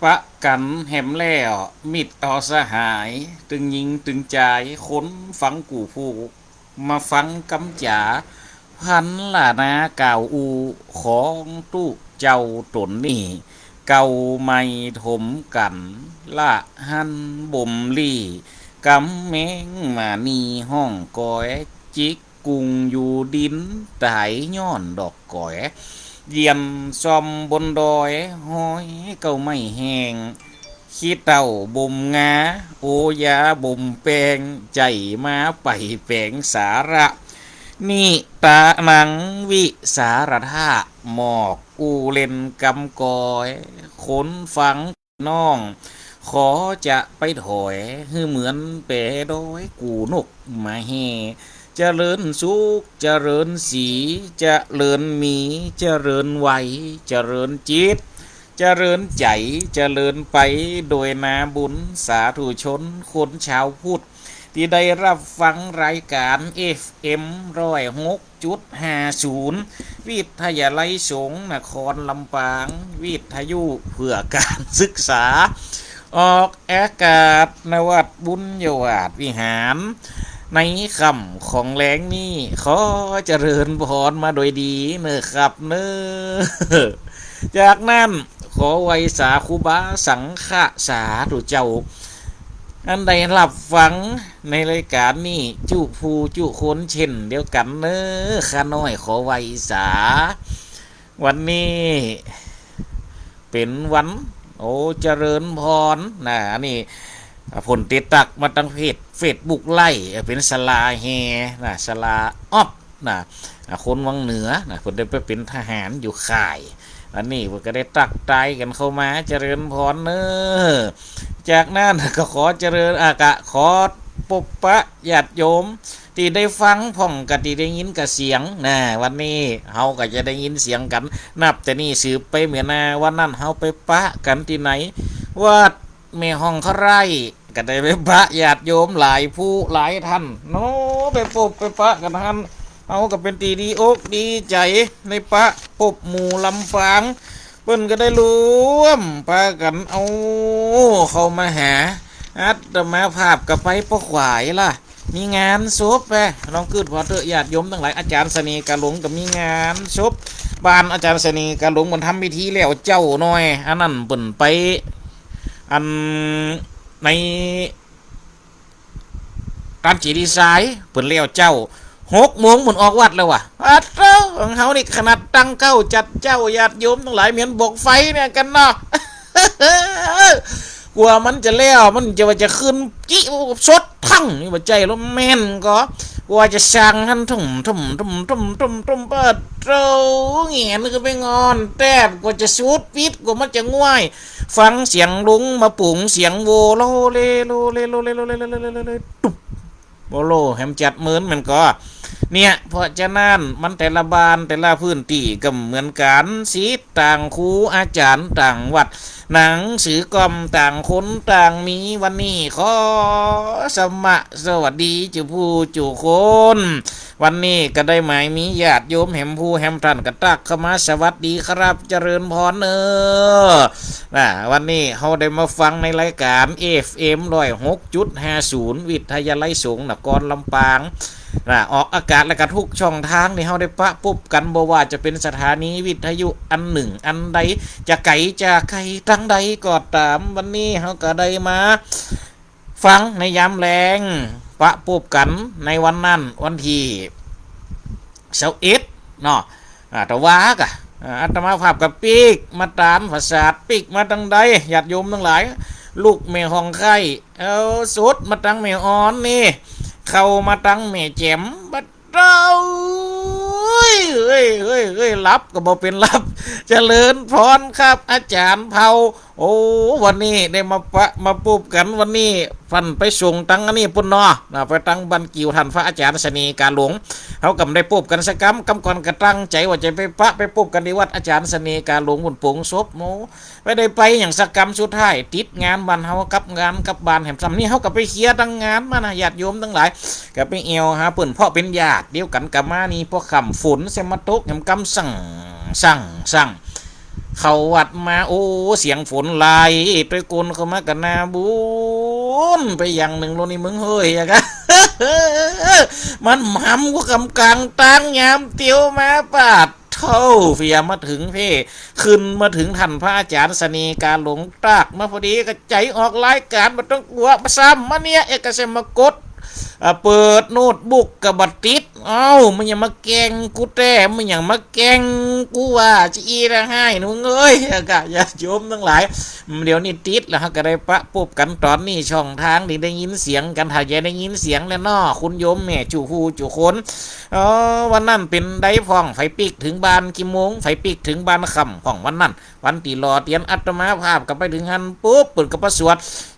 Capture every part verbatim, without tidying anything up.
ปะกั๋นแหมแล้ว มิตรต่อสหาย ตึงญิงตึงจาย คนฟังกู้ผู้ มาฟังกำจ๋า พรรณนาก่าวอู้ ของตุ๊เจ้าต๋นนี้ เก่าใหม่ถมกั๋น ละหันบ่มลี้ กำแมงมณีห้องก๋อย จิกกุ่งอยู่ดิน ต๋ายย้อนดอกก๋อย เยี่ยมซอมบนดอย ฮ้อยเก๊าไม้แห้ง ขี้เถ้าบ่มงา โอยาบ่มแปง ใจ๋มาไปแป๋งสาระ นิตานังวิสารถะ หมอกอู้เล่นกำกอย คนฟังน้อง ขอจะไปถอย หื้อเหมือนแป๋ดอยกู้นกมาแห่ เจริญสุข เจริญศรี เจริญมี เจริญวัย เจริญจิต เจริญใจ๋ เจริญไป โดยนาบุญสาธุชน คนชาวพุทธ ตี้ได้ฮับฟังรายก๋าน เอฟเอ็ม ร้อยหกจุดห้าศูนย์ วิทยาลัยสงฆ์นครลำปาง วิทยุเพื่อก๋านศึกษา ออกอากาศ ณ วัดบุญยวาสวิหาร ในค่ำของแลงนี้ ขอเจริญพรมาโดยดีเน่อครับเน่อ จากนั้นขอไหว้สาครูบาสังฆะสาธุเจ้า อันได้ฮับฟังในรายก๋านนี้ จุผู้จุคนเจ้นเดียวกั๋นเน่อ ข้าน้อยขอไหว้สา วันนี้เป๋นวัน โอ้ เจริญพร นะ อันนี้ อ่า เปิ้นได้ตักมาตางเพจ เฟซบุ๊กไลฟ์ เอ่อ เป๋นศาลาแห่ นะ ศาลาออฟ นะ อ่า คนวังเหนือ นะ เปิ้นได้ไปเป๋นทหารอยู่ข่าย อันนี้เปิ้นก็ได้ตักตายกั๋นเข้ามา เจริญพรเน่อ จากนั้นก็ขอเจริญ อ่า ก็ขอปบปะญาติโยม ตี้ได้ฟังพ่องกับตี้ได้ยินกับเสียง นะ วันนี้เฮาก็จะได้ยินเสียงกั๋น นับแต่นี้สืบไปเมื่อหน้า วันนั้นเฮาไปปะกั๋นตี้ไหน วัดแม่ฮ่องคล้าย ก็ได้ไปปะญาติโยมหลายผู้หลายต้านเนาะ ไปปบไปปะกั๋นหั้น เฮาก็เป๋นตี้ดีอกดีใจ๋ ได้ปะปบหมู่ลำปาง เปิ้นก็ได้ร่วมปากั๋นเอาเข้ามาหา อาตมาภาพก็ไปบ่ไหวละ มีงานศพแปะ ลองกึ๊ดผ่อเต๊อะญาติโยมตังหลาย อาจ๋ารย์เสน่ห์กาหลงก็มีงานศพ บ้านอาจ๋ารย์เสน่ห์กาหลง เปิ้นทำพิธีแล้วเจ้าหน้อย อันนั้นเปิ้นไป อัน ใน ตานเจดีย์ทราย เปิ้นแล้วเจ้า หกโมงเปิ้นออกวัดแล้ววะ อะเต้า ของเฮานี่ขนาดตั้งเก๊าจัดเจ๊า ญาติโยมตังหลาย เหมือนบอกไฟเนี่ยกั๋นเนาะ กว่ามันจะแล้ว มันจะว่าจะขึ้นจิสดทั้ง นี่บ่ใจ้แล้วแม่นก็ กว่าจะสั่งหั้น ทุ่ม ทุ่ม ทุ่ม ปะโธ่ แหงนขึ้นไปงอนแต๊บ กว่าจะสูดปิ๊ด กว่ามันจะง่วย ฟังเสียงลุงมาปุ๋งเสียงโว โลเล โลเล โลเล โลเล โลเล โลเล โลเล ตุ๊บ โอ้โห แหมจัดเมินมันก็ เนี่ย เพราะฉะนั้นมันแต่ละบ้านแต่ละพื้นตี้ก็เหมือนกั๋น ศิษย์ต่างครูอาจ๋ารย์ต่างวัด หนังสือก็ต่างคนต่างมี วันนี้ขอสมะสวัสดีจุผู้จุคน วันนี้ก็ได้หมายมีญาติโยมแหมผู้แหมต้านก็ตักเข้ามา สวัสดีครับ เจริญพรเน่อ นะ วันนี้เฮาได้มาฟังในรายก๋าน เอฟเอ็ม ร้อยหกจุดห้าศูนย์ วิทยาลัยสงฆ์นครลำปาง นะ ออกอากาศแล้วก็ทุกช่องทางตี้เฮาได้ปะปบกั๋น บ่ว่าจะเป๋นสถานีวิทยุอันนึ่งอันใด จะไก๋จะไก๋ตังใดก็ต๋าม วันนี้เฮาก็ได้มา ฟังในยามแลง ปะปบกั๋นในวันนั้น วันตี้ซาวเอ็ดเนาะ อ่า ตะวาก่ะ อ่า อาตมาภาพก็ปิ๊กมาต๋ามผาสาท ปิ๊กมาตังใด ญาติโยมตังหลาย ลูกแม่ฮ่องคล้าย เอาสดมาตังแม่อ่อนนี่ เข้ามาตังแม่แจ่ม ปะโธ่ เฮ้ย เฮ้ย เฮ้ย เฮ้ย หลับก็บ่เป๋นหลับ เจริญพรครับ อาจ๋ารย์เผ่า โอ้ วันนี้ได้มาปะ มาปบกั๋น วันนี้เปิ้นไปส่งตังอันนี้ปู้นเนาะ นะ ไปตังบ้านกิ่วต้านพระอาจ๋ารย์เสน่ห์กาหลง เฮาก็บ่ได้ปบกั๋นสักกำ กำก่อนก็ตั้งใจ๋ว่าจะไปปะ ไปปบกั๋นตี้วัดอาจ๋ารย์เสน่ห์กาหลงปู้น โป๋งศพโม บ่ได้ไปหยังสักกำ สุดท้ายติดงานบ้านเฮา กลับงานกลับบ้านแหม ส่ำนี้เฮาก็ไปเคลียร์ตังงานมานะ ญาติโยมตังหลาย ก็ไปแอ่วหาเปิ้น เพราะเป๋นญาติเดียวกั๋น ก็มานี่ พอค่ำฝนเสียมาตกแหม กำสั่ง สั่ง สั่ง เข้าวัดมา โอ้ เสียงฝนไหล ตวยกลเข้ามากะน่าบุญไปอย่างนึ่งโลนี่มึงเฮ้ย อะกะ มันหำกูกำกลางตางยามเตียวมา ปาดโธ่ เปียมาเถิงเพ่ ขึ้นมาเถิงต้านพระอาจ๋ารย์เสน่ห์กาหลง ตากมาพอดีกะใจ๋ออกรายก๋าน บ่ต้องกั๋ว มาซ้ำมาเนี่ย เอกสารมากด อ่ะ เปิดโน้ตบุ๊กกะบ่ติด เอ้า มึงอย่ามาแกล้งกูแต๊ มึงอย่ามาแกล้งกูว่า จะอี้ละฮ้ายหนูเอ้ย อะกะ ญาติโยมตังหลาย เดี๋ยวนี้ติดแล้ว เฮากะได้ปะปบกั๋นต๋อนนี้ ช่องตางตี้ได้ยินเสียงกั๋น ถ้าจะได้ยินเสียงแล้วเนาะ คุณโยมแม่จุฮูจุคน เออ วันนั้นเป๋นใดพ่อง ใผปิ๊กเถิงบ้านกี่โมง ใผปิ๊กเถิงบ้านค่ำพ่องวันนั้น วันตี้หล่อเตียน อาตมาภาพกะไปเถิงหั้นปุ๊บ เปิ้นกะปะสวด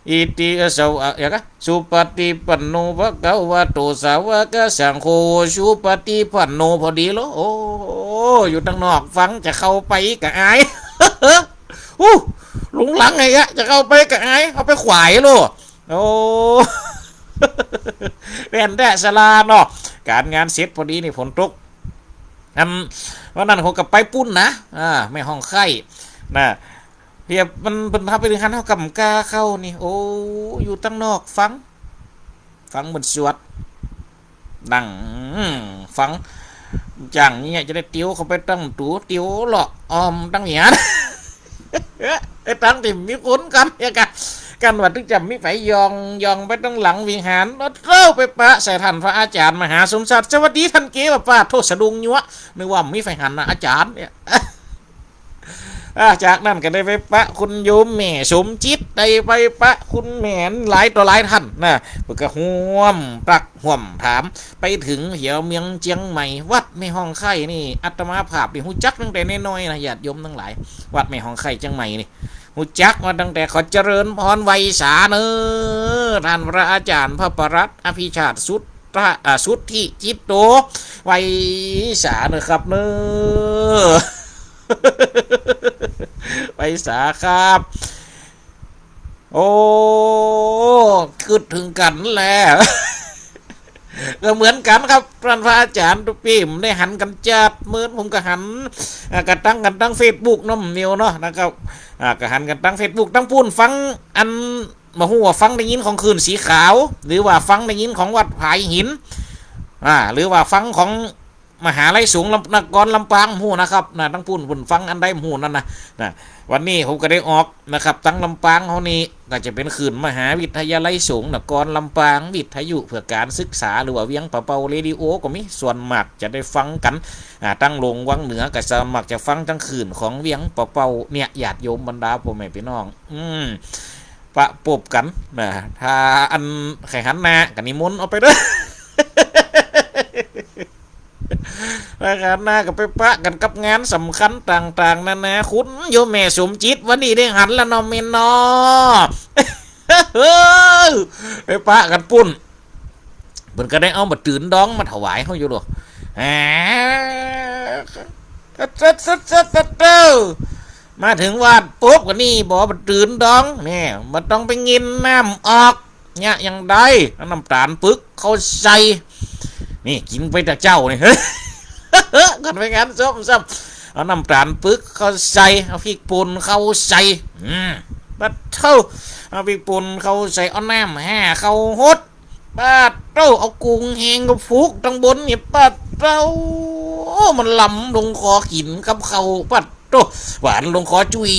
อิติสวะ อะหยังกะ สุปฏิปันโนภะคะวะโต สาวกสังโฆ สุปฏิปันโน พอดีเลย โอ้ อยู่ตังนอกฟังจะเข้าไปกะอาย อู้ ลุงหลังไงอะ จะเข้าไปกะอาย เอาไปขวายโล โอ้ แม่นแต๊ศาลาเนาะ ก๋านงานเสร็จพอดีนี่ฝนตก อัน วันนั้นเขากะไปปุ้นนะ อ่า แม่ฮ่องไคล้ นะ เปียบมัน เปิ้นพาไปเถิงหั้น เฮากำก้าเข้านี่ โอ้ อยู่ตังนอกฟัง ฟังเปิ้นสวด นั่ง อืม ฟัง จังเนี่ยจะได้เตียวเข้าไปตังประตู๋ เตียวเลาะอ้อมตังเนี่ย ไอ้ตังตี้มีคนกั๋นเนี่ยกะ กั๋นว่าตึงจะมีใผย่อง ย่องไปตังหลังวิหาร แล้วเต้าไปปะใส่ต้านพระอาจ๋ารย์มหาสมศักดิ์ สวัสดีต้านเก๋ ว่าปาดโธ่ สะดุ้งยั้ว นึกว่ามีใผหันนะอาจ๋ารย์เนี่ย อ่า จากนั้นกะได้ไปปะคุณโยมแม่สมจิต ได้ไปปะคุณแม่หลายต่อหลายต้านนะ เปิ้นกะฮ่วมตักฮ่วมถาม ไปเถิงแถวเมืองเจียงใหม่ วัดแม่ฮ่องไคล้นี่ อาตมาภาพนี่ฮู้จักตั้งแต่น้อยๆ นะ ญาติโยมตังหลาย วัดแม่ฮ่องไคล้เจียงใหม่นี่ ฮู้จักมาตั้งแต่ ขอเจริญพรไหว้สาเน่อ ต้านพระอาจ๋ารย์พระประหลัดอภิชาติสุทธะ อ่า สุทธิจิตโต ไหว้สาเน่อครับเน่อ ไหว้สาครับ โอ้ กึ๊ดเถิงกั๋นแหละ กะเหมือนกั๋นครับ ต้านพระอาจ๋ารย์ตุ๊ปี้ ผมได้หันกั๋นจัด เมินผมกะหัน อ่า กะตังกั๋นตังเฟซบุ๊กเนาะ เมียวเนาะนะครับ อ่า กะหันกั๋นตังเฟซบุ๊ก ตังปุ้นฟังอัน บ่ฮู้ว่าฟังได้ยินของคลื่นสีขาว หรือว่าฟังได้ยินของวัดผายหิน อ่า หรือว่าฟังของมหาลัยสงฆ์ลำ นครลำปาง บ่ฮู้นะครับ นะ ตังปุ้นเปิ้นฟังอันใดบ่ฮู้นั่นนะ นะ วันนี้ผมกะได้ออกนะครับ ตังลำปางเฮานี่ กะจะเป๋นคลื่นมหาวิทยาลัยสงฆ์นครลำปาง วิทยุเพื่อก๋านศึกษา หรือว่าเวียงป่าเป้าเรดิโอก็มี ส่วนมากจะได้ฟังกั๋น อ่า ตังหลวงวังเหนือกะส่วนมากจะฟังตังคลื่นของเวียงป่าเป้าเนี่ย ญาติโยมบรรดาป้อแม่ปี้น้อง อืม ปะปบกั๋นนะ ถ้าอันใผหันหน้ากะนิมนต์ออกไปเน่อ ใผหันหน้ากะไปปะกั๋นกับงานสำคัญต่างๆ นานา คุณโยมแม่สมจิต วันนี้ได้หันแล้วเนาะแม่เนาะ ไปปะกั๋นปุ้น เปิ้นกะได้เอาบ่าตื่นดองมาถวายเฮาอยู่โล แหม มาเถิงวัดปุ๊บกะนี่บ่าบ่าตื่นดอง เนี่ย บ่าต้องไปงินน้ำออก เนี่ย อย่างใด เอาน้ำต๋าลปึกเข้าใส่ นี่ กิ๋นไปแต่เจ๊านี่ กั๋นไปงานศพซ้ำ เอาน้ำต๋าลปึกเข้าใส่ เอาพริกป่นเข้าใส่ อืม ปะโธ่ เอาพริกป่นเข้าใส่ เอาน้ำแห่เข้าหด ปะโธ่ เอากุ้งแห้งก็ผูกตังบนเนี่ย ปะโธ่ มันลำลงคอกิ๋นกับข้าว ปะโธ่ หวานลงคอจุ๋ย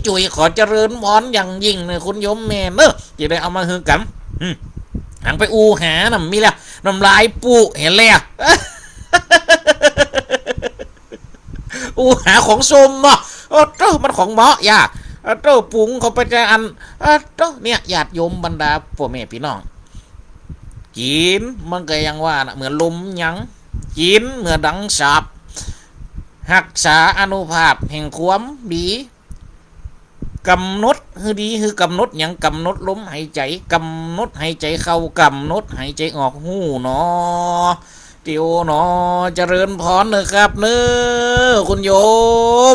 จุ๋ย ขอเจริญพรอย่างยิ่งเน่อคุณโยมแม่เน่อ จะได้เอามาหื้อกั๋น อืม หันไปอู้หาน้ำมีแล้ว น้ำลายปู้เห็นแล้ว อู้หาของส้มเนาะ โอ้โธ่ มันของเหมาะอย่า โอ้โธ่ ปรุงเข้าไปแต่อัน โอ้โธ่ เนี่ย ญาติโยมบรรดาป้อแม่ปี้น้อง กิ๋นมันกะอย่างว่าน่ะ เหมือนลมยัง กิ๋นเหมือนดังสาบ ฮักษาอานุภาพแห่งความดี ก๋ำหนดหื้อดี หื้อก๋ำหนดหยัง ก๋ำหนดลมหายใจ๋ ก๋ำหนดหายใจ๋เข้า ก๋ำหนดหายใจ๋ออก ฮู้เนาะ เตียวเนาะ เจริญพรเน่อครับเน่อ คุณโย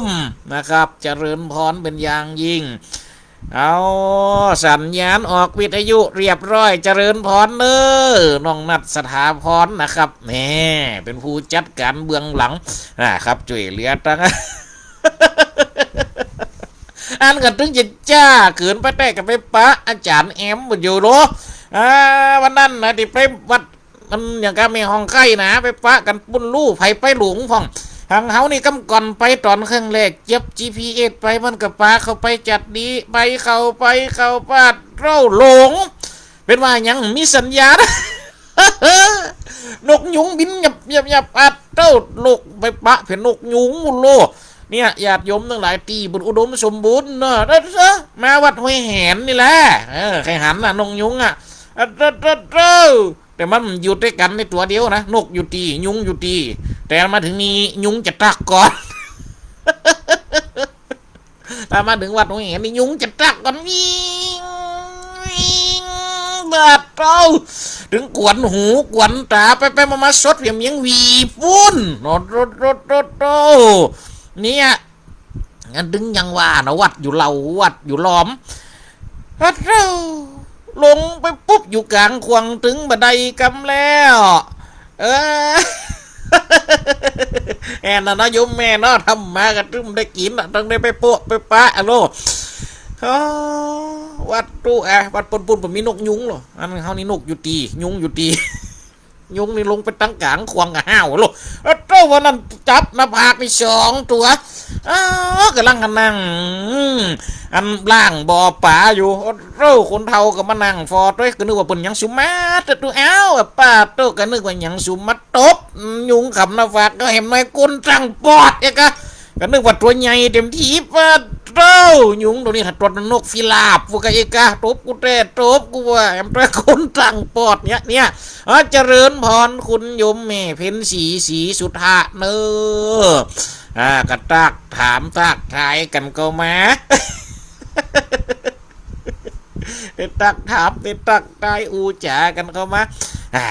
มนะครับ เจริญพรเป๋นอย่างยิ่ง เอาสัญญาณออกวิทยุเรียบร้อย เจริญพรเน่อ น้องนัทสถาพรนะครับ แหม เป๋นผู้จัดก๋านเบื้องหลังนะครับ จ้วยเหลือตัง อันก็ตึงจะจ้าเกินไป แต่ก็ไปปะอาจ๋ารย์แอมบ่อยู่โล อ่า วันนั้นนะ ตี้ไปวัด มันอย่างกะแม่ฮ่องไคล้นะ ไปปะกั๋นปุ้น ลู่ใผไปหลงพ่อง หังเฮานี่กำก่อนไปต๋อนครั้งแรก เจียบจีพีเอสไป มันก็ปาเข้าไปจัดดี ไปเข้าไปเข้าปาดเต้าหลง เป๋นว่าหยังมีสัญญาณ นกยูงบินหยับหยับหยับ อัดเต้าหลงไปปะเป๋นนกยูงมุนโล เนี่ย ญาติโยมตังหลาย ตี้เปิ้นอุดมสมบูรณ์เนาะ เด้อ มาวัดห้วยแหนนี่แหละ เออ ใผหันน่ะ นกยูงอะ อัดเต้าเต้าเต้า แต่มันอยู่ตวยกั๋นในตั๋วเดียวนะ นกอยู่ตี้ ยูงอยู่ตี้ แต่มาเถิงนี่ยูงจะตักก่อน ถ้ามาเถิงวัดห้วยแหนนี่ยูงจะตักก่อน วิง วิง บาดเต้า เถิงกวนหูกวนต๋า ไปไปมามาสดเปียงเมียงหวีปุ้น โต โต โต โต เนี่ย อันตึงยังว่านะ วัดอยู่เหล่า วัดอยู่ล้อม ฮัดเต้า ลงไปปุ๊บ อยู่ก๋างข่วง ตึงบ่ได้กำแล้ว เออ แอ่นน่ะเนาะ โยมแม่เนาะ ทำมาก็ตึงได้กิ๋นน่ะ ตึงได้ไปโป๊ะไปปะอะโล อ๋อ วัดตุ๊อะ วัดปุ้นปุ้นบ่มีนกยูงหรอ อันเฮานี่นกอยู่ตี้ ยูงอยู่ตี้ ยูงนี่ลงไปตังก๋างข่วงก็ห้าวโล เออ เต้าวันนั้นจับหน้าผากนี่สองตั๋ว อ้าว ก่ำลังกั๋นนั่ง อืม อันล้างบ่อป๋าอยู่ โอ้โธ่ คนเฒ่าก็มานั่งฟอตวย ก็นึกว่าเปิ้นหยังสุมาตะตุ๊ อ้าว ป้าโต้ ก็นึกว่าหยังสุมาตบ ยุงขำหน้าผาก ก็แหมน้อยคนตางปอดเอกะ ก็นึกว่าตั๋วใหญ่เต็มตี้ ป้าโต้ ยุงตั๋วนี้ถ้าตั๋วนกพิราบ พวกกะเอกะ ตบกูแต๊ ตบกูว่า แหมน้อยคนตางปอดเนี่ย เนี่ย อ๋อ เจริญพรคุณโยมแม่เพ็ญศรี ศรีสุทธะเนอ อ่า ก็ตักถามทักทายกั๋นเข้ามา ได้ตักถาม ได้ทักทายอู้จ๋ากั๋นเข้ามา อ่า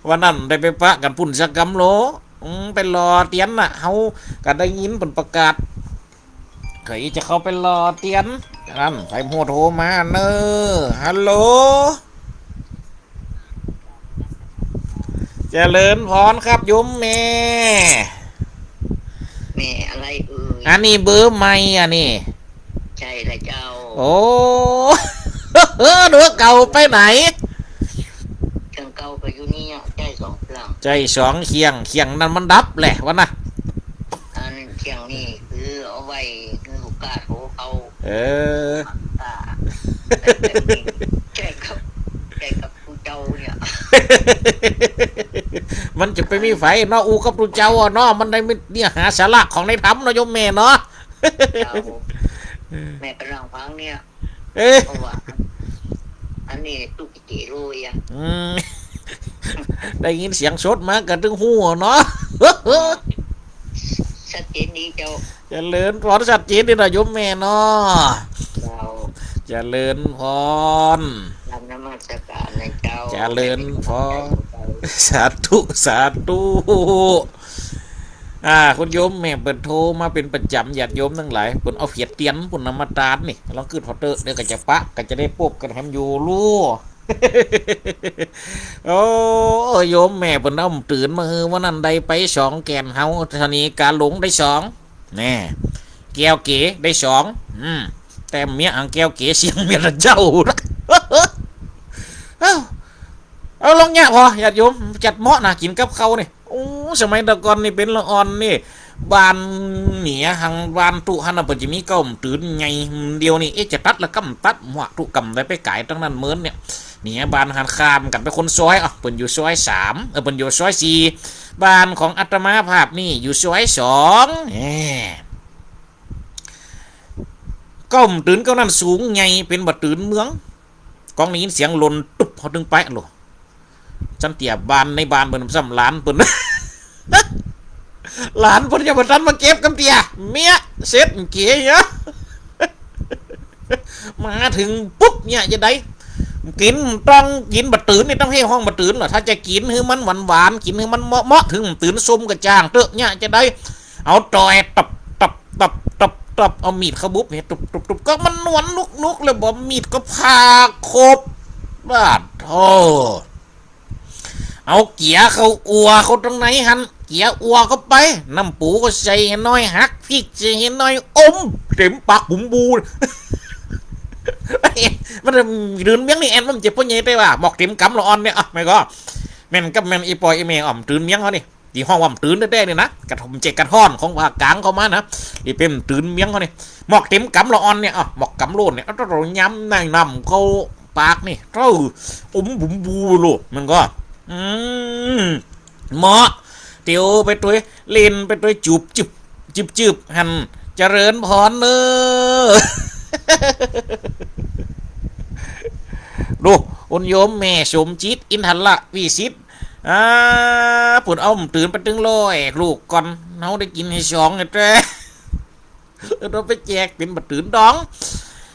วันนั้นได้ไปปะกั๋นปุ้นสักกำโล อืม ไปหล่อเตียนน่ะ เฮาก็ได้ยินเปิ้นประกาศ ใผจะเข้าไปหล่อเตียน นั่น ใผโหโทรมาเนอ ฮัลโหล เจริญพรครับโยมแม่ แม่อะไรเอ่ย อันนี้เบอร์ใหม่อันนี้ ใจ้ละเจ้า โอ้ ตั๋วเก่าไปไหน เครื่องเก่าก็อยู่นี่อะ ใจ้สองเครื่อง ใจ้สองเครื่อง เครื่องนั้นมันดับแหละวะนะ อันเครื่องนี้คือเอาไว้หื้อลูกค้าโทรเข้า เออ อ่า ใจ้กับ ใจ้กับตุ๊เจ้าเนี่ย มันจะไปมีใผเนาะ อู้กับตุ๊เจ้าอะเนาะ มันได้มีเนื้อหาสาระของในธรรมเนาะโยมแม่เนาะ เจ้า แม่ก่ำลังฟังเนี่ย เอ๊ะ เพราะว่า อันนี้ตุ๊กเจ๋โลยอะ อืม ได้ยินเสียงสดมาก็ตึงฮู้เนาะ ชัดเจนดีเจ้า เจริญพร ชัดเจนดีนะโยมแม่เนาะ เจ้า เจริญพร กราบนมัสการนะเจ้า เจริญพร สาธุ สาธุ อ่า คุณโยมแม่เปิ้นโทรมาเป๋นประจ๋ำ ญาติโยมตังหลาย เปิ้นเอาเผียดเตียน เปิ้นนำมาตานนี่ ลองกึ๊ดผ่อเต๊อะ เดี๋ยวก็จะปะ ก็จะได้ปบกั๋นแหมอยู่ลู่ โอ้ โยมแม่เปิ้นเอาตื่นมาหื้อ วันนั้นได้ไปสองแก่น เฮาธนีกาหลงได้สอง แน่ แก้วเก๋ได้สอง อืม แต่เมียอังแก้วเก๋เสียงเมียละเจ้า เอ้า เอาลองเนี่ยพอ ญาติโยม จัดเหมาะนะ กิ๋นกับข้าวนี่ โอ้ สมัยตะก่อนนี่เป๋นละอ่อนนี่ บ้านเหนือหังบ้านตุ๊หั้นน่ะ เปิ้นจะมีเก๊าตื่นใหญ่ เดี๋ยวนี้ เอ๊ะ จะตัดละก่ำตัด หมวกตุ๊ก่ำได้ไปก๋ายตังนั้นเมินเนี่ย เหนือบ้านหันข้ามกั๋นไปคนซอย อ่ะ เปิ้นอยู่ซอยสาม เออ เปิ้นอยู่ซอยสี่ บ้านของอาตมาภาพนี่อยู่ซอยสอง แหม เก๊าตื่นเก๊านั้นสูงใหญ่เป๋นบ่าตื่นเมือง ก้องได้ยินเสียงหล่นตุ๊บ เฮาตึงไปโล จันเตี้ยบ้านในบ้านเปิ้นซ้ำหลานเปิ้น หลานเปิ้นยังบ่ตันมาเก็บกำเตี้ย เมียเสร็จเก๋ยอะ มาเถิงปุ๊บเนี่ยจะได้ กิ๋นต้องกิ๋นบ่าตื่นนี่ต้องเฮ่ห้องบ่าตื่นเหรอ ถ้าจะกิ๋นหื้อมันหวานๆ กิ๋นหื้อมันเหมาะๆ เถิงตื่นส้มกระจ่างเต๊อะเนี่ยจะได้ เอาตอยตับตับตับตับตับ เอามีดเข้าบุบเนี่ย ตุบตุบตุบ ก็มันนวลนุกๆ เลยบ่ มีดก็ผ่าครบ ปาดโธ่ เอาเกียร์เข้าอัวเข้าตังในหั้น เกียอัวเข้าไป น้ำปูก็ใส่หื้อน้อย หักพริกใส่หื้อน้อย อมเต็มปากบุ๋มบู มันตื่นเมี้ยงนี่แอ่น มันบ่ใจ้ป้อใหญ่แต่ว่า หมอกเต็มกำละอ่อนเนี่ย อ่ะ แม่ก็ แม่นกับแม่นอี่ป้ออี่แม่อ่อม ตื่นเมี้ยงเขานี่ ตี้ฮ้องว่ามันตื่นแต๊ๆ นี่นะ กระท่อมเจ๊กกระท้อนของภาคกลางเข้ามานะ อี่เป๋นตื่นเมี้ยงเขานี่ หมอกเต็มกำละอ่อนเนี่ย อ่ะ หมอกกำโลนเนี่ย เอา เอา เอา ยำในน้ำเข้าปากนี่ เต้า อมบุ๋มบูโลด มันก็ อืม เหมาะ เตียวไปตวย เล่นไปตวย จูบจึบ จึบจึบ หัน เจริญพรเน่อ ดู คุณโยมแม่สมจิต อินทรวิสิทธิ์ อ่า เปิ้นเอาตื่นไปตึงร้อยลูกก่อน เฮาได้กิ๋นหื้อสองแต๊ เออ เอาไปแจกเป๋นบ่าตื่นดอง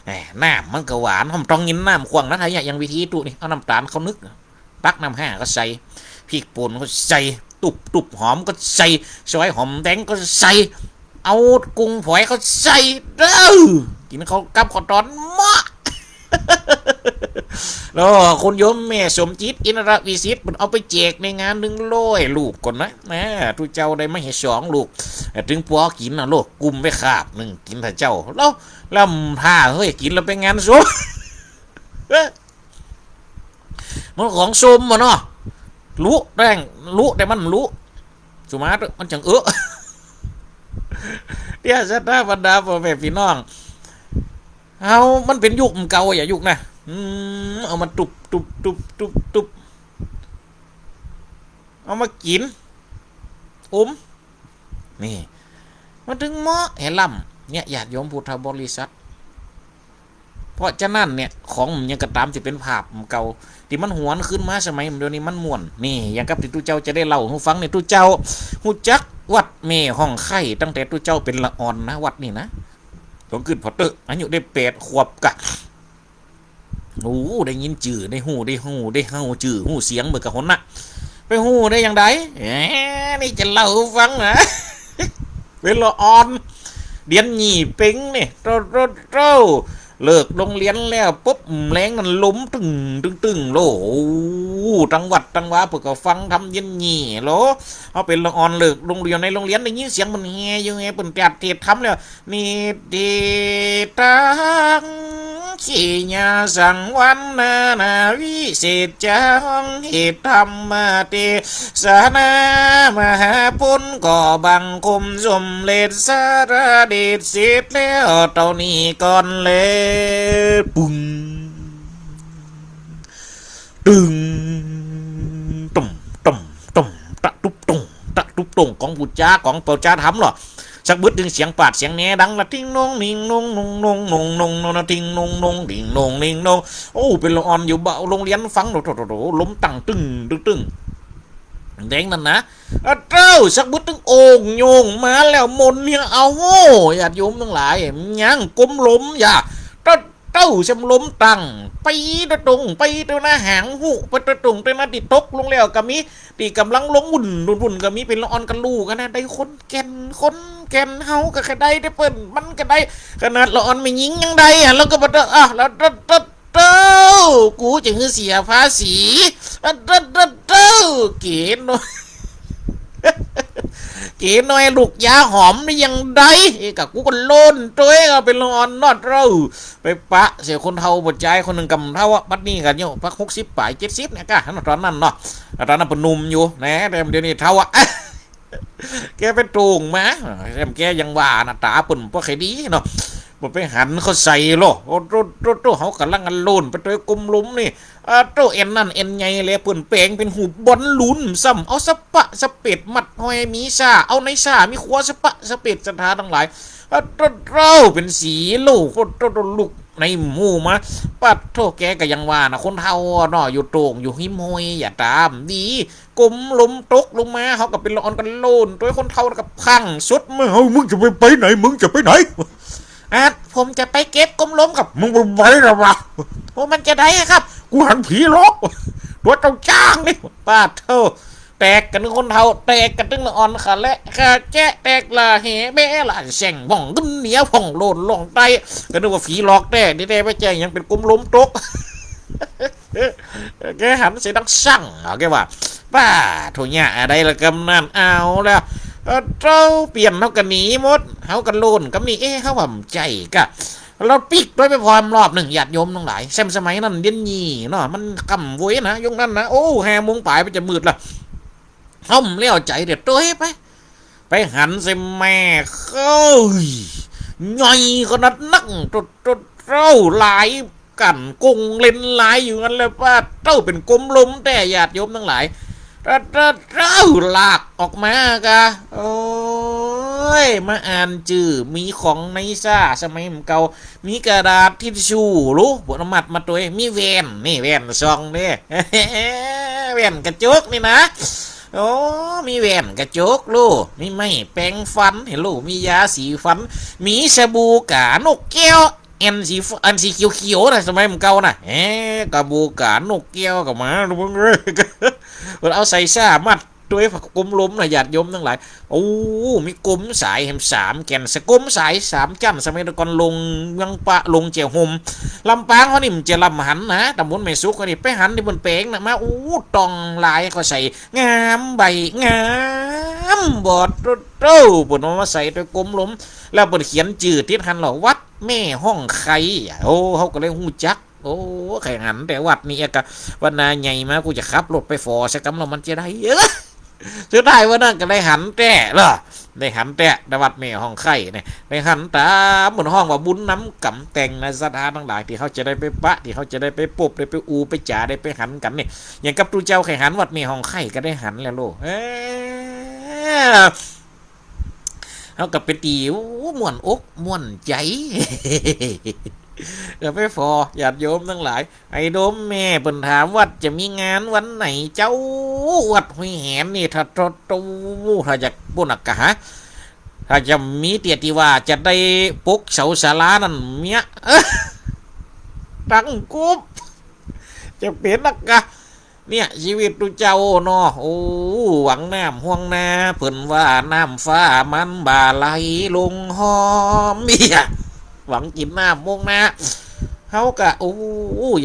แหม น้ำมันก็หวาน เฮาบ่ต้องกิ๋นน้ำข้นนะ ถ้าอย่างวิธีตู้นี่ เอาน้ำต๋าลเข้านึก ตักน้ำห้าก็ใส่ พริกป่นก็ใส่ ตุ๊บตุ๊บหอมก็ใส่ ซอยหอมแดงก็ใส่ เอากุ้งฝอยก็ใส่ เด้อ กิ๋นเข้ากับข้าวต๋อนเหมาะ แล้วคุณโยมแม่สมจิต อินทรวิสิทธิ์ เปิ้นเอาไปแจกในงานตึงร้อยลูกก่อนนะ แหม ตุ๊เจ้าได้มาหื้อสองลูก เอ่อ ตึงปอกิ๋นนะลูก กุมไปคาบนึ่ง กิ๋นเถอะเจ้า แล้ว แล้วถ้า เฮ้ย กิ๋นแล้วไปงานศพ มันของส้มอะเนาะ ลุแป้ง ลุ แต่มันบ่ลุ สุมาเต๊อะ มันจั่งเอะ เตี้ย ศรัทธาบรรดาป้อแม่ปี้น้อง เฮา มันเป๋นยุคบ่าเก่า อย่ายุคนะ อืม เอามาตุ๊บตุ๊บตุ๊บตุ๊บตุ๊บ เอามากิ๋น อม นี่ มันตึงเหมาะแหล่ำ เนี่ย ญาติโยมพุทธบริษัท เพราะฉะนั้นเนี่ย ของมันยังก็ต๋ามตี้เป๋นภาพบ่าเก่า ตี้มันหวนคืนมาสมัยเดี๋ยวนี้มันม่วน นี่ อย่างกับตี้ตุ๊เจ้าจะได้เล่าหื้อฟังเนี่ย ตุ๊เจ้าฮู้จักวัดแม่ฮ่องไคล้ตั้งแต่ตุ๊เจ้าเป๋นละอ่อนนะ วัดนี่นะ ต้องกึ๊ดผ่อเต๊อะ อายุได้แปดขวบกะ โอ้ ได้ยินจื้อ ได้ฮู้ ได้ฮู้ ได้ฮู้จื้อ ฮู้เสียงเหมือนกับคนน่ะ ไปฮู้ได้อย่างใด แหม นี่จะเล่าหื้อฟังนะ เป๋นละอ่อน เดือนยี่เป๋งนี่ โต้ โต้ โต้ เลิกโฮงเฮียนแล้วปุ๊บ แลงนั้นลมตึง ตึง ตึง โล โอ้ ตังวัดตังวาเปิ้นก็ฟังธรรมเดือนยี่โล เฮาเป๋นละอ่อน เลิกโฮงเฮียน ในโฮงเฮียนได้ยินเสียงเปิ้นแห่อยู่ไง เปิ้นจัดเทศน์ธรรมแล้ว นิฏฐิตัง ขีณาสังวัณณานา วิเศษจัง เหตุธรรมเตสนามหาปุญ ขอบังคมสมเด็จสารเดชเสร็จแล้วเต้านี้ก่อนแล ปึ้ง ตึง ตุ้ม ตุ้ม ตุ้ม ตะตุ๊บตุ้ง ตะตุ๊บตุ้ง ของผู้จ๋า ของเป่าจ๋าธรรมเหรอ สักบึดตึงเสียงปาดเสียงแหนดังละ ติ๊งนง นิงนง นงนง นงนง นงนะ ติ๊งนง นง ติ๊งนง นิงนง โอ้ เป๋นละอ่อนอยู่เบ้าโฮงเฮียนฟัง โถ โถ โถ โถ ลมตั้งตึง ตึง ตึง แดงนั้นนะ อะเต้า สักบึดตึงโอ่งโยงมาแล้ว มนต์เนี่ย เอาโห้ ญาติโยมตังหลาย ยังกมลม อย่า ตะเต้า แซมลมตั้ง ไปตะตุง ไปตะหน้าหางหู ไปตะตุง ตะหน้าตี้ตกลงแล้วก็มี ตี้ก่ำลังลมวุ่น วุ่น วุ่นก็มี เป๋นละอ่อนกะฮู้กั๋นนะ ได้คนแก่น คนแก่น เฮาก็แค่ได้ แต่เปิ้นมันก็ได้ ขนาดละอ่อนแม่ญิงยังได้อะ แล้วก็บ่ได้ อ่ะ แล้วตะ ตะ เต้า กูจะหื้อเสียภาษี อะ ตะ ตะ เต้า เก๋น้อย เก๋น้อยลูกยาหอมนี่ยังได้ เอ้ย กะกูก็โลนตวย เอาเป๋นละอ่อนเนาะเต้า ไปปะเสียคนเฒ่าบ่จายคนนึ่งก่ำเฒ่าอะ บัดนี้ก็เนี่ย ปักหกสิบป๋าย เจ็ดสิบเนี่ยก้า ต๋อนนั้นเนาะ ต๋อนนั้นเปิ้นหนุ่มอยู่นะ แต่เดี๋ยวนี้เฒ่าอะ แกไปโต่งมา แกยังว่าหน้าต๋าเปิ้นบ่ค่อยดีเนาะ บ่ไปหันเขาใส่หรอ โอ้ โต้ โต้ โต้ เฮาก่ำลังอันโลนไปตวยกมลมนี่ อะโต้ แอ่นนั้นแอ่นใหญ่แล เปิ้นแป๋งเป๋นฮูปบอลลูนซ้ำ เอาสะปะสะเปดมัดห้อยมีซ่า เอาในซ่ามีขัวสะปะสะเปด ศรัทธาตังหลาย อะโต้ โต้ เป๋นสีโลก โอ้ โต้ โต้ ลุกในหมู่มา ปะโท้ แกก็ยังว่านะ คนเฒ่าเนาะ อยู่โต่งอยู่ฮิมห้วย อย่าต๋ามดี กมลมตกลงมา เฮาก็เป๋นละอ่อนกั๋นโลนตวย คนเฒ่าก็พังสุด มึง เอ้า มึงจะไป ไปไหน มึงจะไปไหน อ่ะ ผมจะไปเก็บกมลมครับ มึงไปไหนล่ะวะ โอ้ มันจะได้ครับ กูหันผีหลอก ตั๋วเจ้าจ้างนี่ ปะโท้ แตกกั๋นตึงคนเฒ่า แตกกั๋นตึงละอ่อน ขาและขาแจะ แตกละแหแบะละแส่ง พ่องขึ้นเหนือ พ่องโลนล่องใต้ ก็นึกว่าผีหลอกแต๊ ตี้แต๊บ่ใจ้ ยังเป๋นกมลมตก แกหันเสียดังสั่ง เอาแกว่า ป้าโธ่ เยียะอะไดละกำนั้น เอาแล้ว เออ เต้าเปี้ยนเฮาก็หนีหมด เฮาก็โล่นกำนี้ เอ๊ะ เฮาว่าบ่ใจ้กา ลาวปิ๊กตวยไปพร้อมรอบหนึ่ง ญาติโยมตังหลาย แซมสมัยนั้นเดี๋ยวนี้เนาะ มันค่ำโว้ยนะ ยุคนั้นนะ โอ้ ห้าโมงป๋ายมันจะมืดละ เฮาบ่แล้วใจ๋เดี๋ยวตวยไป ไปหันใส่แม่เค้ย ใหญ่ขนาดนัก โต โต โต หลาย กั้นกงเล็นหลายอยู่หั้นแหละ ป้าเต้า เป๋นกมลมแต๊ ญาติโยมตังหลาย เต้า เต้า เต้า ลากออกมากา โอ้ย มาอ่านจื้อ มีของในซ้าสมัยบ่าเก่า มีกระดาษทิชชู่ลูก บ่ต้องมัดมาตวย มีแว่น นี่แว่นส่องเด้ แว่นกระจกนี่นะ โอ้ มีแว่นกระจกลูก มีไม้แปรงฟัน หั้นลูก มียาสีฟัน มีสบู่กานกแก้ว อันสี อันสีเขียวๆ นะ สมัยบ่าเก่านะ แหม กะบู่กานกแก้วก็มา ลูกเอ้ย เปิ้นเอาใส่ซ้ามัดตวย ผ้ากมลมนะ ญาติโยมตังหลาย โอ้ มีกมสายแหมสามแก่น สะกมสายสามจั้น สมัยตะก่อน ลงเมืองปะ ลงแจ่ฮ่ม ลำปางเฮานี่บ่ใจ้ลำหันนะ ตำบลแม่สุกเฮานี่ ไปหันตี้เปิ้นแป๋งนะ มา โอ้ ต้องหลายก็ใส่ งามใบ งามบอด โต โต เปิ้นเอามาใส่ตวยกมลม แล้วเปิ้นเขียนจื้อติดหั้นลอ วัดแม่ฮ่องไค โอ้ เฮาก็เลยฮู้จัก โอ้ ใค่หันแต่วัดนี้กา ว่าหน้าใหญ่มา กูจะขับรถไปฝอสักกำแล้วมันจะได้ เออ สุดท้ายวันนั้นก็ได้หันแต๊ลอ ได้หันแต๊ แต่วัดแม่ฮ่องไคเนี่ย ได้หันต๋ามเปิ้นฮ้องว่าบุญนำกำแต่งนะ ศรัทธาตังหลาย ตี้เฮาจะได้ไปปะ ตี้เฮาจะได้ไปปบ ได้ไปอู้ไปจ๋า ได้ไปหันกั๋นนี่ อย่างกับตุ๊เจ้าใค่หันวัดแม่ฮ่องไคก็ได้หันแล้วลูก เออ เฮาก็ไปตี้ โอ้ ม่วนอกม่วนใจ๋ ก็ไปฝอ ญาติโยมตังหลาย ไอ้โดมแม่เปิ้นถามวัดจะมีงานวันไหนเจ้า วัดห้วยแหนนี่ ถ้า ถ้า ถ้า ถ้าจะปุ้นอะกะฮะ ถ้าจะมีเตี้ยตี้ว่าจะได้ปกเสาศาลานั่นเมีย ตังกุบ จะเป๋นอะกะ เนี่ย ชีวิตตุ๊เจ้าเนาะ โอ้ หวังน้ำห้วงนา เปิ้นว่าน้ำฟ้ามันบ่ไหลลงฮ่อม เนี่ย หวังกิ๋นน้ำห้วงนา เฮาก็ โอ้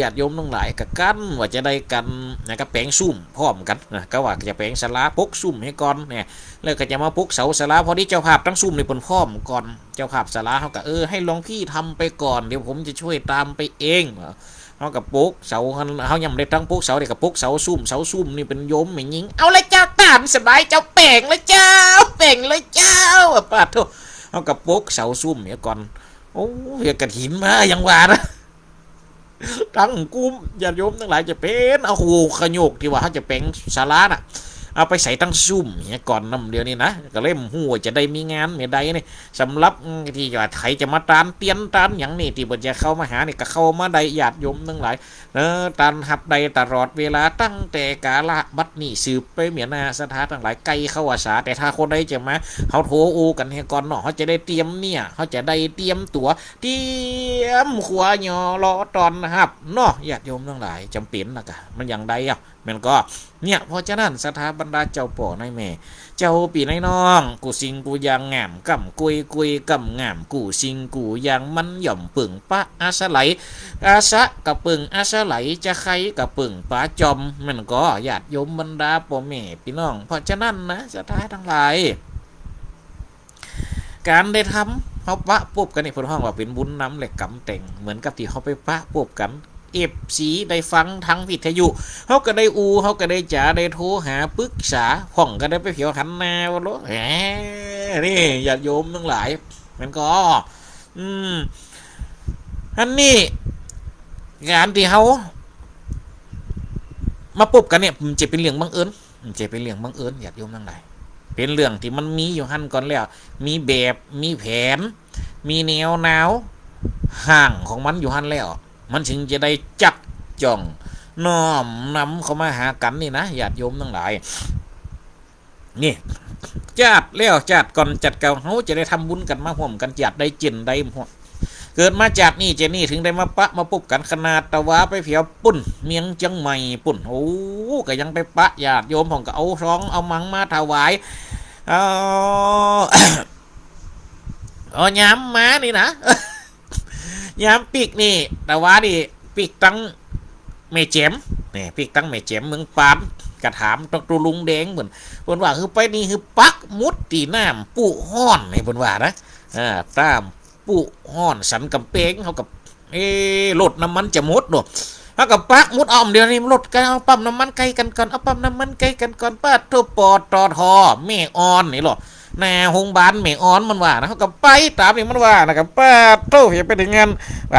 ญาติโยมตังหลาย ก็กั๋นว่าจะได้กั๋นนะ ก็แป๋งซุ่มพร้อมกั๋นนะ ก็ว่าจะแป๋งศาลาปกซุ่มหื้อก่อนเนี่ย แล้วก็จะมาปกเสาศาลา พอดีเจ้าภาพตังซุ่มนี่เปิ้นพร้อมก่อน เจ้าภาพศาลาเฮาก็ เออ ให้หลวงพี่ทำไปก่อน เดี๋ยวผมจะช่วยตามไปเอง เฮาก็ปกเสา เฮายังบ่ได้ตังปกเสา เดี๋ยวก็ปกเสาซุ่ม เสาซุ่มนี่เป๋นโยมแม่ญิง เอาเลยเจ้า ต๋ามสบายเจ้า แป๋งเลยเจ้า แป๋งเลยเจ้า อะ ปาดโธ่ เฮาก็ปกเสาซุ่มหื้อก่อน โอ้ เหีย กฐินมายังว่านะ ตังกุม ญาติโยมตังหลาย จะเป๋น โอ้โห ขะโยกตี้ว่าเฮาจะแป๋งศาลาน่ะ เอาไปใส่ตังซุ่มหื้อก่อนนำ เดี๋ยวนี้นะ ก็เลยบ่ฮู้ว่าจะได้มีงานเมื่อใดนี่ สำหรับตี้ว่าใผจะมาตานเตียนตานหยังนี่ ตี้เปิ้นจะเข้ามาหานี่ก็เข้ามาได้ ญาติโยมตังหลาย เออ ต้อนฮับได้ตลอดเวลา ตั้งแต่กาละบัดนี้สืบไปเมียหน้า ศรัทธาตังหลาย ใก้เข้าอาสา แต่ถ้าคนใดจะมา เฮาโทรอู้กั๋นหื้อก่อนเนาะ เฮาจะได้เตรียมเนี่ย เฮาจะได้เตรียมตั๋ว เตรียมขัวหย่อรอต้อนฮับเนาะ ญาติโยมตังหลาย จ๋ำเป๋นนะกะ มันยังได้อะ แม่นก่อ เนี่ย เพราะฉะนั้น ศรัทธาบรรดาเจ้าป้อนายแม่ เจ้าปี้นายน้อง กู้สิ่งกู้อย่างงามก้ำกุย กุยก้ำงามกู้สิ่งกู้อย่าง มันย่อมเปิ่งปะอาศัย อาสะก็เปิ่งอาศัย จะใค่ก็เปิ่งปาจอม แม่นก่อ ญาติโยมบรรดาป้อแม่ปี้น้อง เพราะฉะนั้นนะ ศรัทธาตังหลาย ก๋านได้ทำ เฮาปะปบกั๋นนี่ เปิ้นฮ้องว่าเป๋นบุญนำและกำแต่ง เหมือนกับตี้เฮาไปปะปบกั๋น เอฟซี ได้ฟังทางวิทยุ เฮาก็ได้อู้ เฮาก็ได้จ๋า ได้โทรหาปรึกษา พ่องก็ได้ไปเผียวหันหน้าว่าโล แหม นี่ ญาติโยมตังหลาย มันก็ อืม อันนี้ ก๋านตี้เฮามาปบกั๋นเนี่ย มันจะเป๋นเรื่องบังเอิญ มันจะเป๋นเรื่องบังเอิญ ญาติโยมตังหลาย เป๋นเรื่องตี้มันมีอยู่หั้นก่อนแล้ว มีแบบ มีแผน มีแนวแนวฮ่างของมันอยู่หั้นแล้ว มันจึงจะได้จับจ้องน้อมนำเข้ามาหากั๋นนี่นะ ญาติโยมตังหลาย นี่ จาติแล้วจาติก่อนจาติเก่า เฮาจะได้ทำบุญกั๋นมาฮ่วมกั๋น จาติใดเจ๋นใด เกิดมาจาตินี้เจ๋นนี้ ถึงได้มาปะมาปบกั๋น ขนาดตะวาไปเผียวปุ้น เมียงเจียงใหม่ปุ้น โอ้ ก็ยังไปปะญาติโยมพ่อง ก็เอาซองเอามังมาถวาย เอา เอายามมานี่นะ ยามปิ๊กนี่ ตะวานี่ปิ๊กตังแม่แจ๋ม นี่ปิ๊กตังแม่แจ๋มเมืองปาน ก็ถามตะลุงแดงเปิ้น เปิ้นว่าหื้อไปนี่หื้อปักหมุดตี้น้ำพุฮ้อนนี่เปิ้นว่านะ อ่า น้ำพุฮ้อนสันก๋ำแปง เฮาก็ เอ๊ะ รถน้ำมันจะหมดเนาะ เฮาก็ปักหมุด อ้อม เดี๋ยวนี้รถใก้ เอาปั๊มน้ำมันใก้กั๋นก่อน เอาปั๊มน้ำมันใก้กั๋นก่อน ปะโถ ปตท แม่อ่อนนี่ลอ หน้าโฮงบาลแม่อ่อนมันว่านะ เฮาก็ไปต๋ามตี้มันว่านะ ก็ปะโถ เหีย ไปเถิงหั้น ไป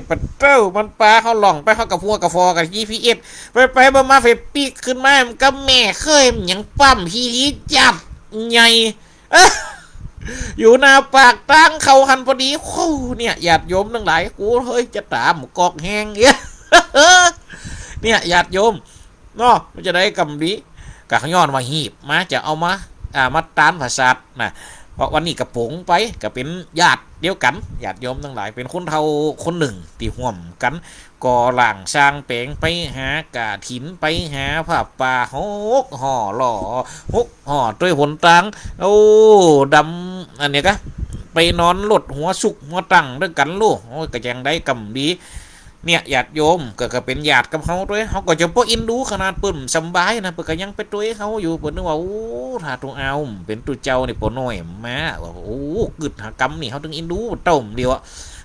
ปะโถ มันปาเฮาล่องไป เฮาก็หัวกะฟอกับจีพีเอส ไปไปมามา เป๋ปิ๊กขึ้นมา มันก็แม่เขย มันยังปั๊มฮีฮีจัดใหญ่ อยู่หน้าปากตางเข้าหั้นพอดี โอ้ เนี่ย ญาติโยมตังหลาย กูเฮยจะต๋ามกอกแฮง เนี่ย ญาติโยม เนาะ มันจะได้กำดี ก็ย้อนว่าฮีบมา จะเอามา อ่า มาตานผาสัตว์นะ เพราะวันนี้ก็ป๋งไป ก็เป๋นญาติเดียวกั๋น ญาติโยมตังหลาย เป๋นคนเฒ่าคนนึ่งตี้ฮ่วมกั๋น ก่อร่างสร้างแป๋ง ไปหากฐิน ไปหาผ้าป่า หกห่อหล่อ หกห่อตวยหนตาง โอ้ ดำ อันเนี้ยกะ ไปนอนลดหัวสุกหัวตั้งตวยกั๋นลูก โอ้ย ก็ยังได้กำดี เนี่ย ญาติโยม ก็ ก็เป๋นญาติกับเฮาตวย เฮาก็จะบ่อินดู ขนาดเปิ้นสำบายนะ เปิ้นก็ยังไปตวยเฮาอยู่ เปิ้นนึกว่า โอ้ ถ้าตุ๊เอา เป๋นตุ๊เจ้านี่ ป้อน้อยมา ว่า โอ้ กึ๊ดหากำนี่ เฮาตึงอินดูเต้าเดียวอะ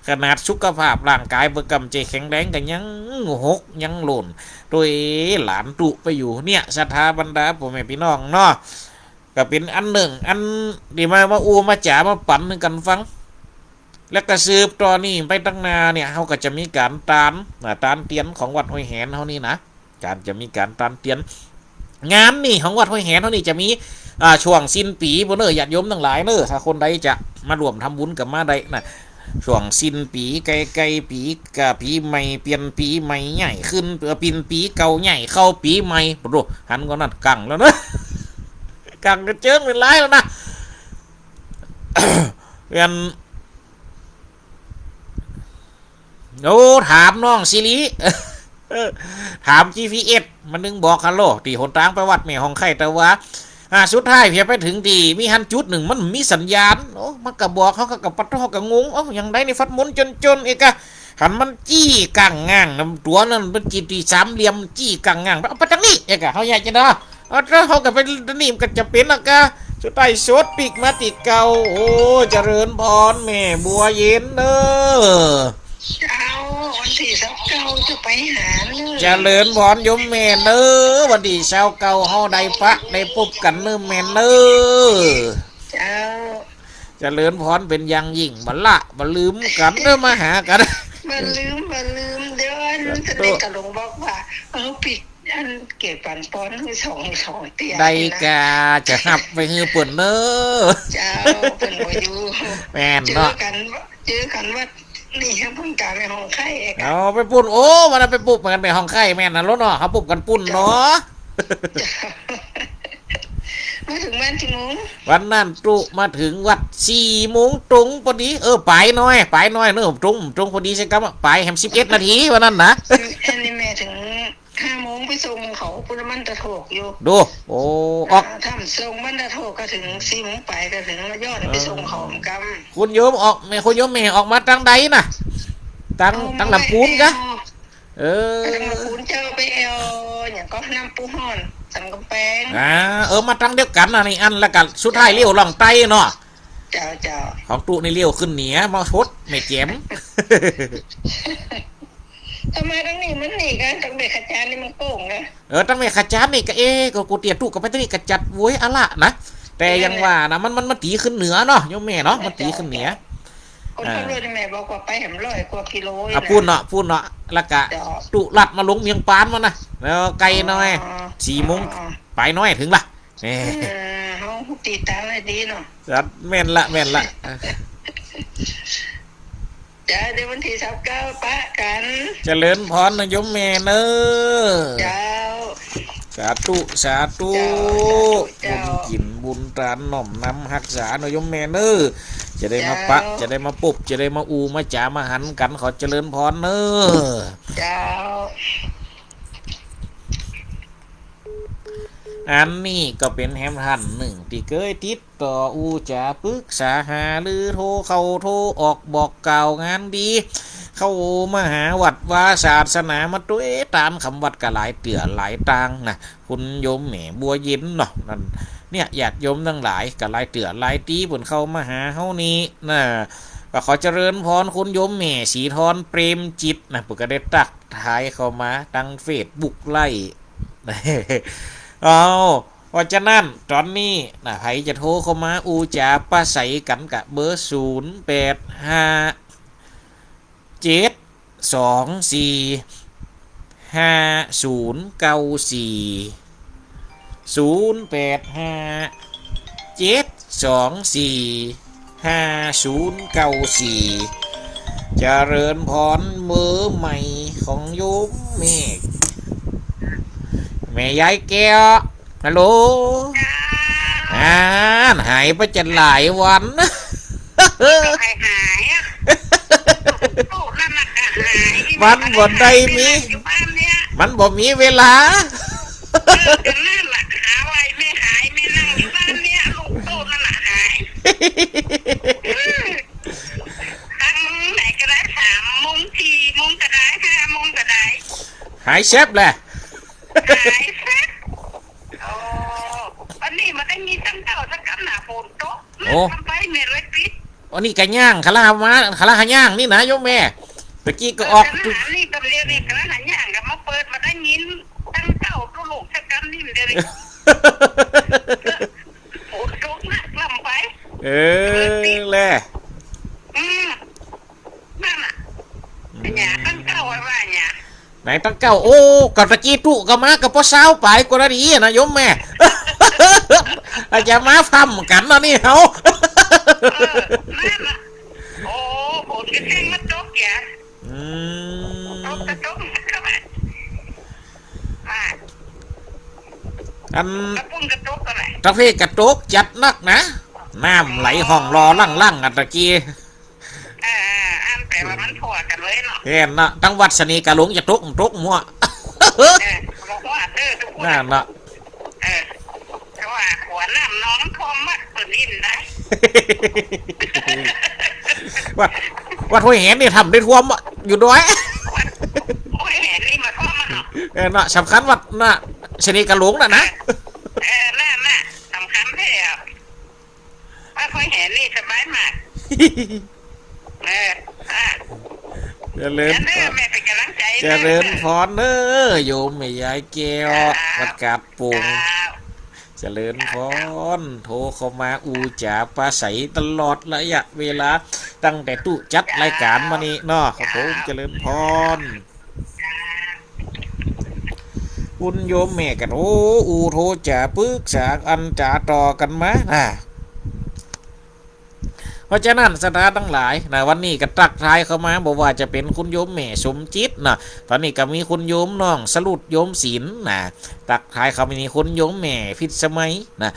ขนาดสุขภาพร่างกายเปิ้นกำจะแข็งแรงก็ยังหกยังหล่นตวยหลานตุ๊ไปอยู่ เนี่ย ศรัทธาบรรดาป้อแม่ปี้น้องเนาะ ก็เป๋นอันนึ่ง อันตี้มา มาอู้มาจ๋ามาปั๋นหื้อกั๋นฟัง แล้วก็สืบต่อนี่ไปตังหน้าเนี่ย เฮาก็จะมีก๋านตาน อ่า ตานเตียนของวัดห้วยแหนเฮานี่นะ ก๋านจะมีก๋านตานเตียน งานนี่ของวัดห้วยแหนเฮานี่จะมี อ่า ช่วงสิ้นปี๋ปู้นเน่อ ญาติโยมตังหลายเน่อ ถ้าคนใดจะมาร่วมทำบุญก็มาได้นะ ช่วงสิ้นปี๋ ใก้ๆ ปี๋ ก็ปี๋ใหม่ เปลี่ยนปี๋ใหม่ใหญ่ขึ้น เอ่อ เปลี่ยนปี๋เก่าใหญ่ เข้าปี๋ใหม่ โอ้โห หันก่อนนั่น กั๋งแล้วเน่อ กั๋งกระเจิงเป๋นหลายแล้วนะ เปลี่ยน โอ้ ถามน้องสิริ ถามจีพีเอส มันนึ่งบอกฮัลโหล ตี้หนตางไปวัดแม่ฮ่องไคร้ แต่ว่า อ่า สุดท้ายเพียงไปเถิงตี้ มีหั้นจุดนึ่ง มันมีสัญญาณ โอ้ มันก็บอก เฮาก็ ก็ปะโถ ก็งง เอ้า อย่างใดนี่ ฟัดหมุนจ๋นๆ เอกะ หันมันจี้ก้างง่างนะ ตั๋วนั้นมันจีตี้สามเหลี่ยม จี้ก้างง่าง เอาไปตังนี้ เอกะ เฮาอยากจะเนาะ เอา ถ้าเฮาก็ไปนี่มันก็จะเป๋นละกะ สุดท้ายสวดปิ๊กมาตี้เก่า โอ้ เจริญพรแม่บัวเย็นเน่อ เจ้า วันตี้ซาวเก้าจะไปหาเน่อ เจริญพรโยมแม่เน่อ วันตี้ซาวเก้าเฮาได้ปะ ได้ปบกั๋นเน่อแม่เน่อ เจ้า เจริญพรเป๋นอย่างยิ่ง บ่ละบ่ลืมกั๋นเน่อ มาหากั๋น บ่ลืม บ่ลืม เดี๋ยวอัน สาธุ ตะเล็กก็ลงบอกว่า เออ ปิ๊ก อันเก็บปันปอนหื้อสอง สองเตี้ย ได้ นี่นะ กา จะฮับไปหื้อเปิ้นเน่อ เจ้า เปิ้นบ่อยู่ แม่นเนาะ เจอกั๋น เจอกั๋นวัดนี่ เฮาเปิ้นกาแม่ฮ่องไคร้กะ เอาไปปุ้น โอ้ วันนั้นไปปบกั๋นแม่ฮ่องไคร้ แม่นน่ะ แล้วเนาะ เฮาปบกั๋นปุ้นเนาะ เจ้า เจ้า มาเถิงบ้านกี่โมง วันนั้นตุ๊มาเถิงวัดสี่โมงตรงพอดี เออ ป๋ายหน้อย ป๋ายหน้อยเน่อ ตรง ตรงพอดีใส่กำอะ ป๋ายแหมสิบเอ็ดนาที วันนั้นนะ อันนี้แม่เถิง ห้าโมงไปส่งเขาปุ้น บ้านตะโถกอยู่ ดู โอ้ ออก อ่า ถ้าส่งบ้านตะโถกก็เถิงสี่โมงป๋าย ก็เถิงระยอง ไปส่งเขากำ คุณโยมออก แม่ คุณโยมแม่ออกมาตางใดน่ะ ตาง ออกมา ตางลำปูนกะ แอว เออ ตางลำปูนเจ้า ไปแอว หยังก็น้ำพุฮ้อน สันก๋ำแปง อ่า เออ มาตางเดียวกั๋นน่ะนี่ อันละกั๋น สุดท้ายเลี้ยวล่องใต้เนาะ เจ้า เจ้า ของตุ๊นี่เลี้ยวขึ้นเหนือ มาชดแม่แจ่ม ถ้ามาตางนี้มันนี่กะ ตางแม่ขจานนี่มันโก้งนะ เออ ตางแม่ขจานนี่กะ เอ๊ะ ก็กูเตี้ยตุ๊ก็ไปตางนี้กะจัดโว้ยอะละนะ แต่อย่างว่านะ มัน มัน มันตี๋ขึ้นเหนือเนาะ โยมแม่เนาะ มันตี๋ขึ้นเหนือ คนขับรถนี่แม่บอกว่าไปแหมร้อยกว่ากิโล อ่ะ นะ ปุ้นเนาะ ปุ้นเนาะ แล้วกะ เจ้า ตุ๊ลัดมาลงเมียงปานมันนะ แล้วไกลหน้อย อ๋อ สี่โมง อ๋อ ป๋ายหน้อยเถิงละ เออ เออ เฮาติดต๋ามหื้อดีเนาะ จัดแม่นละ แม่นละ จ้า เดี๋ยววันตี้ซาวเก้าปะกั๋น เจริญพรนะโยมแม่เน่อ เจ้า สาธุ สาธุ เจ้า สาธุ เจ้า บุญกิ๋นบุญตาน น้อมนำฮักษาเน่อโยมแม่เน่อ จะได้มาปะ เจ้า จะได้มาปบ จะได้มาอู้มาจ๋ามาหันกั๋น ขอเจริญพรเน่อ เจ้า อันนี้ก็เป๋นแหมท่านนึ่งตี้เกยติดต่ออู้จ๋าปึกษาหารือ โทรเข้าโทรออกบอกกล่าวงานดี เข้ามาหาวัดวาศาสนามาตวยตานคำวัดก็หลายเตื้อหลายตางนะ คุณโยมแม่บัวเย็นเนาะ นั่น เนี่ย ญาติโยมตังหลายก็หลายเตื้อหลายตี้เปิ้นเข้ามาหาเฮานี่นะ ก็ขอเจริญพรคุณโยมแม่ศรีธรเปรมจิตนะ เปิ้นก็ได้ตักทายเข้ามาตังเฟซบุ๊กไลฟ์ เอา เพราะฉะนั้นต๋อนนี้นะ ใผจะโทรเข้ามาอู้จ๋าปราศรัยกั๋นกะเบอร์ ศูนย์แปดห้า เจ็ดสองสี่ ห้าศูนย์เก้าสี่ ศูนย์แปดห้า เจ็ดสองสี่ ห้าศูนย์เก้าสี่ เจริญพร เบอร์ใหม่ของโยมแม่ แม่ยายแก้ว ฮัลโหล อ่าน หายไปจะหลายวัน ใครหายอะ ลูกนั่นน่ะก็หาย มันบ่ได้มี อยู่บ้านเนี่ย มันบ่มีเวลา เออ ก็นั่นแหละ หาไว้ไม่หาย ไม่นั่งอยู่บ้านเนี่ย ลูกโตนั่นน่ะหาย เออ ตั้งไหนก็ได้ สามโมง สี่โมงก็ได้ ห้าโมงก็ได้ หายแซบแหละ หายแซบ โอ้ อันนี้มันได้มีตั้งเต้าสักกำหนาฝนตก โอ้ ทำไปเมียเลยปิด อันนี้กะย่าง คารามา คาราหาย่างนี่นะโยมแม่ ตะกี้ก็ออก เออ ขนาดนี้กำเดียวนี่ คาราหาย่างก็มาเปิดมาได้ยินตั้งเต้าตัวลูกสักกำนี่เดียวนี่ ฝนตกหนักล้ำไป เออ แล อืม นั่นน่ะ อืม เนี่ย ตั้งเก้าไว้ว่าเนี่ย ไหนตั้งเก้า โอ้ ก็ตะกี้ตุ๊ก็มาก็ปอเซ้าไปกว่านาทีนะโยมแม่ อาจจะมาพร้อมกั๋นนะนี่เฮา เออ นั่นน่ะ โอ้ ฝนกระเซ็งมาตกแก อืม ตกกระตกเข้ามา อ่า อัน กระปุ้นกระตกก็ไหล ตะเพกกระตกจัดนักนะ น้ำไหลห้องรอลั่งๆ อ่ะตะกี้ เออ อันแปลว่ามันทั่วกันเลยเนาะ เห็นนะ ตังวัดเสน่ห์กาหลงจะตก ตกมั่ว เออ บอกว่า เออ ทุกคน นั่นนะ เออ แต่ว่าหัวน้ำนองท่วมวัดเปิ้นอิ้นได้ วัด วัดห้วยแหนนี่ถ้ำได้ท่วมอยู่ด้วย วัดห้วยแหนนี่มาท่วมมันเนาะ เออ น่ะ สำคัญวัดน่ะ เสน่ห์กาหลงน่ะนะ เออ น่ะ น่ะ สำคัญแท้อะ ว่าค่อยแหนนี่สบายมาก เออ อ่ะ เจริญ เออ แม่เป๋นก๋ำลังใจ๋ เจริญพรเน้อ โยมแม่ยายแก้ว อ่า วัดกาดโป่ง อ่า เจริญพร โทรเข้ามาอู้จ๋าปราศรัยตลอดระยะเวลา ตั้งแต่ตุ๊จัดรายก๋านมานี่เนาะ ครับผม เจริญพร คุณโยมแม่ก็โทรอู้โทรจ๋าปรึกษาอันจ๋าต่อกั๋นมานะ เพราะฉะนั้นศรัทธาตังหลายนะ วันนี้ก็ตักทายเข้ามา บ่ว่าจะเป๋นคุณโยมแม่สมจิตนะ ต๋อนนี้ก็มีคุณโยมน้องสรุตโยมศิลป์นะ ตักทายเข้ามา มีคุณโยมแม่พิษสมัยนะ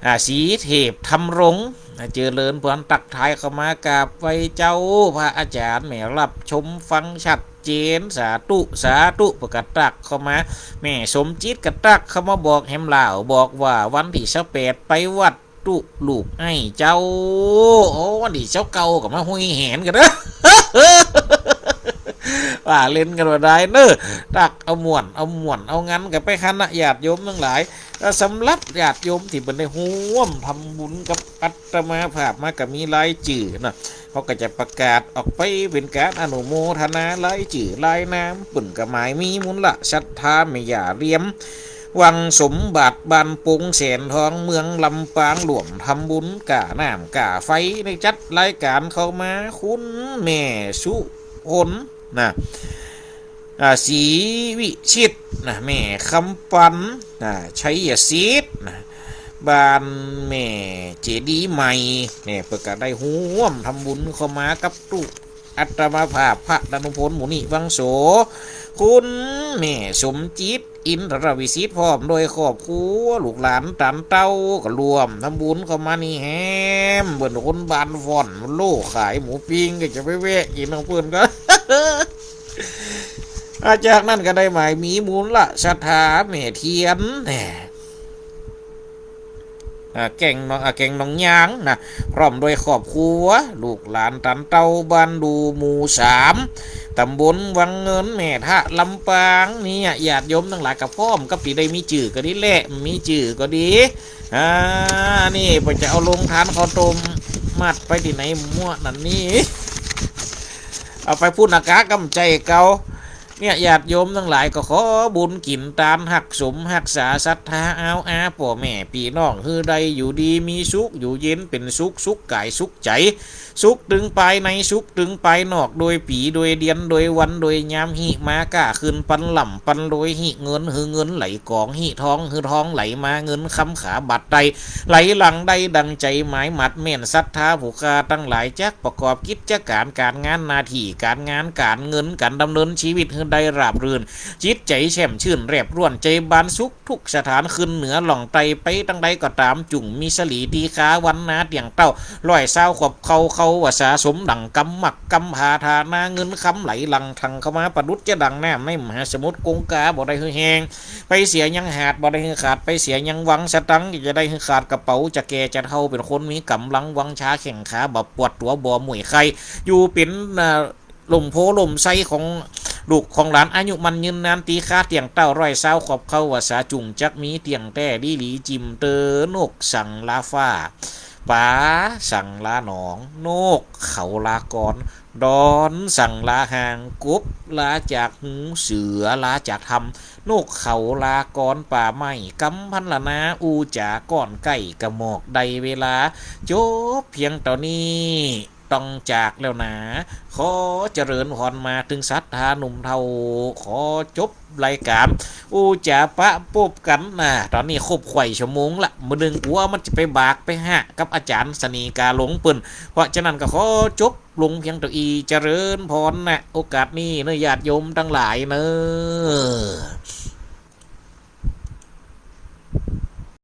อ่า ศรีเทพธำรงค์นะ เจริญพร ตักทายเข้ามากราบไหว้เจ้าพระอาจ๋ารย์ แม่ฮับชมฟังชัดเจน สาธุ สาธุ เปิ้นก็ตักเข้ามา แม่สมจิตก็ตักเข้ามาบอกแหมลาว บอกว่าวันตี้ซาวแปดไปวัด ตุ๊ลูกไอ้เจ้า โอ้ วันตี้ซาวเก้าก็มาห้วยแหนกั๋นเน้อ ว่าเล่นกั๋นบ่ได้เน้อ ตักเอาม่วน เอาม่วน เอางันกั๋นไป คณะญาติโยมตังหลาย แล้วสำหรับญาติโยมตี้บ่ได้ฮ่วมทำบุญกับอาตมาภาพมาก็มีรายจื้อเนาะ เฮาก็จะประกาศออกไปเป๋นก๋านอนุโมทนารายจื้อรายนาม เปิ้นก็หมายมีมูลละศรัทธาแม่ย่าเหลี่ยม วังสมบัติ บ้านโป่งแสนทอง เมืองลำปาง ร่วมทำบุญก้าน้ำก้าไฟ ได้จัดรายก๋านเข้ามา คุณแม่สุพลนะ อ่า ศรีวิชิตนะ แม่คำปันนะ ชัยสิทธิ์นะ บ้านแม่เจดีย์ใหม่ เนี่ย เปิ้นก็ได้ฮ่วมทำบุญเข้ามากับตุ๊ อาตมาภาพพระดานุพล มุนิวังโส คุณแม่สมจิต อินทรวิสิทธิ์ พร้อมด้วยครอบครัว ลูกหลานตานเต้า ก็ร่วมทำบุญเข้ามานี่แหม เปิ้นคนบ้านฟ้อน โลขายหมูปิ้ง ก็จะไปแวะกิ๋นของเปิ้นก็ อ่า จากนั้นก็ได้หมายมีมูลละศรัทธาแม่เทียน แหม อ่า แก่งหนอง อ่า แก่งหนองยางนะ พร้อมด้วยครอบครัว ลูกหลานตันเต้า บ้านดู่หมู่สาม ตำบลวังเงิน แม่ทะ ลำปาง เนี่ย ญาติโยมตังหลายก็พร้อมกับตี้ได้มีจื้อก็ดีแหละ มีจื้อก็ดี อ่า นี่ เปิ้นจะเอาโฮงตานข้าวต้มมัดไปตี้ไหนมั่วนั่นนี่ เอาไปปู๊นนะก๊ะ กำใจ๋เก่า เนี่ย ญาติโยมตังหลายก็ขอบุญกิ๋นตาน ฮักสมฮักษาศรัทธา อ้าวอาป้อแม่ปี้น้อง หื้อได้อยู่ดีมีสุข อยู่เย็นเป๋นสุข สุขก๋ายสุขใจ๋ สุขตึงปายใน สุขตึงปายนอก โดยปี๋โดยเดือน โดยวัน โดยยาม หิมาก้าขึ้น ปันร่ำปันรวย หิเงินหื้อเงินไหลก๋อง หิทองหื้อทองไหลมา เงินคำขาบาดใด ไหลหลั่งได้ดังใจ๋หมาย หมัดแม่นศรัทธาผู้ข้าตังหลาย จักประกอบกิจก๋านก๋านงาน หน้าตี้ก๋านงานก๋านเงิน ก๋านดำเนินชีวิตหื้อได้ราบรื่น จิตใจ๋แช่มชื่น แรบร่วนใจ๋บานสุข ทุกสถาน ขึ้นเหนือล่องใต้ ไปตังใดก็ต๋าม จุ่งมีสะหลีตี้คา วรรณาเตี้ยงเต้า ร้อยซาวขวบ เข้าเข้าพรรษา สมดั่งกำหมากกำผา ฐานะเงินคำไหลหลั่งทั่งเข้ามา ประดุจจะดั่งน้ำในมหาสมุทรคงคาบ่ได้หื้อแห้ง ไปเสียยังหาดบ่ได้หื้อขาด ไปเสียยังวัง สตังค์จะได้หื้อขาดกระเป๋า จะแก่จะเฒ่าเป๋นคนมีก๋ำลังวังชา แข้งขาบ่ปวด ตั๋วบ่เมื่อยไข้ อยู่เป๋น อ่า ล่มโพธิ์ล่มไทรของลูกของหลาน อายุมั่นยืนนาน ตี้คาเตี้ยงเต้า ร้อยซาวขวบ เข้าพรรษา จุ่งจักมีเตี้ยงแต๊ดีหลี จิ่มเต๋อนกสังลาฟ้า ป๋าสังลาหนอง นกเขาลากร ดอนสังลาหาง กบลาจากฮู เสือลาจากถ้ำ นกเขาลากร ป่าไม้กำพรรณนา อู้จ๋าก้อนใก้กะหมอก ได้เวลา จบเพียงเต้านี้ ต้องจากแล้วนา ขอเจริญพร มาเถิงศรัทธาหนุ่มเฒ่า ขอจบรายก๋าน อู้จ๋าปะปบกั๋นนา ต๋อนนี้ครบไขว่ชั่วโมงละ มื้อนึ่งกั๋วมันจะไปบากไปหะกับอาจ๋ารย์เสน่ห์กาหลงเปิ้น เพราะฉะนั้นก็ขอจบลงเพียงเต้าอี้ เจริญพรนะ โอกาสนี้เนาะ ญาติโยมตังหลายเนาะ